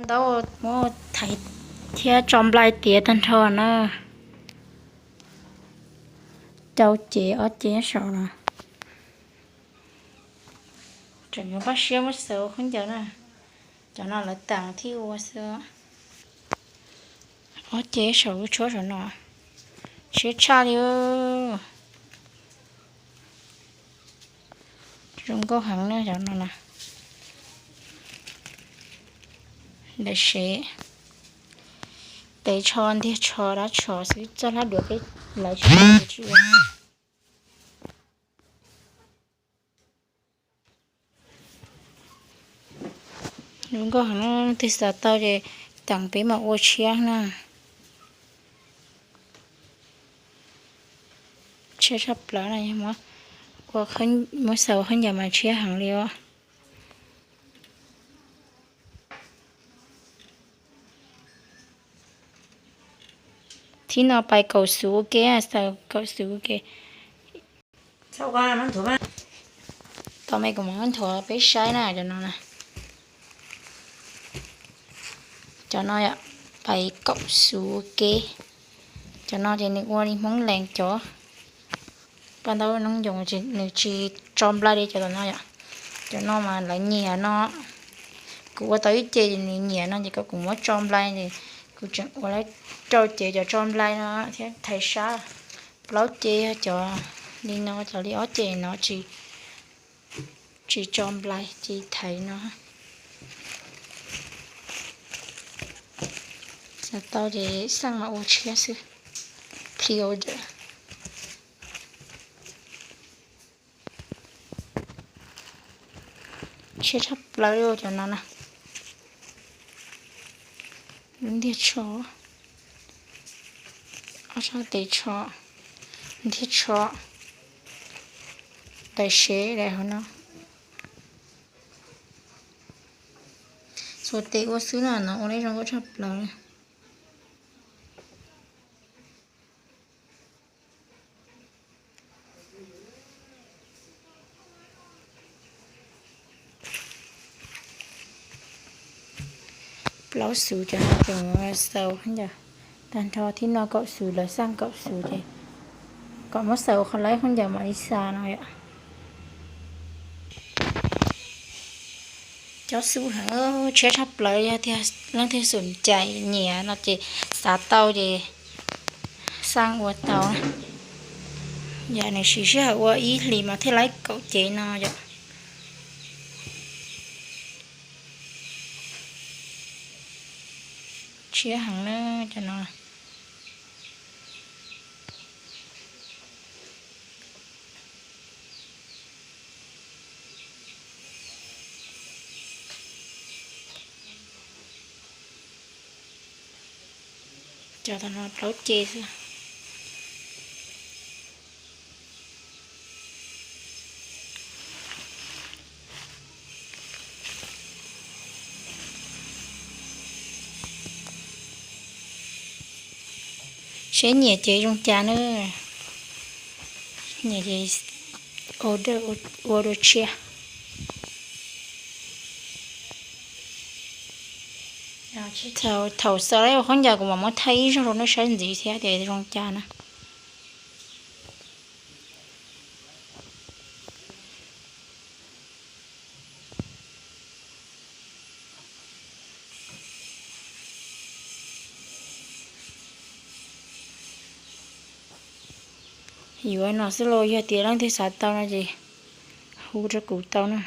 Tau muab thaiv thiab tso nplai tiav tag nrho na. Rau cev ob cev saum no. Tseem yuav pab siab muab xaws khaub ncaws na. Cov no lawv tas thiaj ua xwb. Ob cev saum lub tshuab saum no. Siab tshaj li. Zoo nkauj heev na cov no na. Daim sev. Tes tsho ntiag tsho dab tsho xwb, txoj hlab duav peb lawv tsis ua. Zoo nkauj heev na, leej twg xav tau ces teem peb mam ua tshiab na. Tshiab tshaj plaws na, ua, muab xaws khaub ncaws mas tshiab heev li os. Thib no pais kaum xuv ua ke, xaws kaum xuv ua ke. Tau me kuv mam nthuav peb saib na cov no na. Cov no yom, pais kaum xuv ua ke. Cov no ces nws ua li Hmoob Lees cov paj ntaub noob ncoos, nws tsis tso nplai li cov tom no yom. Cov no mas lawv nyiam no. Kuv ua tau ib ce nws nyiam no ces kom kuv muab tso nplai ces kuv tseem ua lawv rau cev cov tso nplai no thiab thaiv sab. Plaub ce yog cov li no, cov li ob ce no tsis, tsis tso nplai ces thaiv no. Xav tau ces xaj mas ua tshiab xwb. Pre-order. Tshiab tshaj plaws li cov no na. Lub ntiag tsho, ob sab tes tsho, ntiag tsho, daim sev daim hauv no. Xuas tes ua xwb no, no ua li zoo nkauj tshaj plaws. Plaub xuv cov no ces xaws khaub ncaws tag nrho, thib no kaum xuv, lawv xaj kaum xuv ces kom muab xaws qhov lawv khaub ncaws mam li xa no yom. Cov xub heev, tshiab tshaj plaws, yog tias leej twg xum cai nyiam no ces xav tau ces xaj ua tau. Yam nws siv sij hawm ua ib hlis mas thiaj laib kaum cev no yom. Tshiab heev na cov no. Cov no plaub ce xwb. Seb nyiam ces zoo cas na. Nyiam ces order ua dua tshiab. Thaum xaws lawm ua khaub ncaws kuv mam muab thaij ib zaug rau nej saib ntxiv thiab tias zoo cas na. Yuav no xwb los yog tias leej twg xav tau no ces hu rau kuv tau na.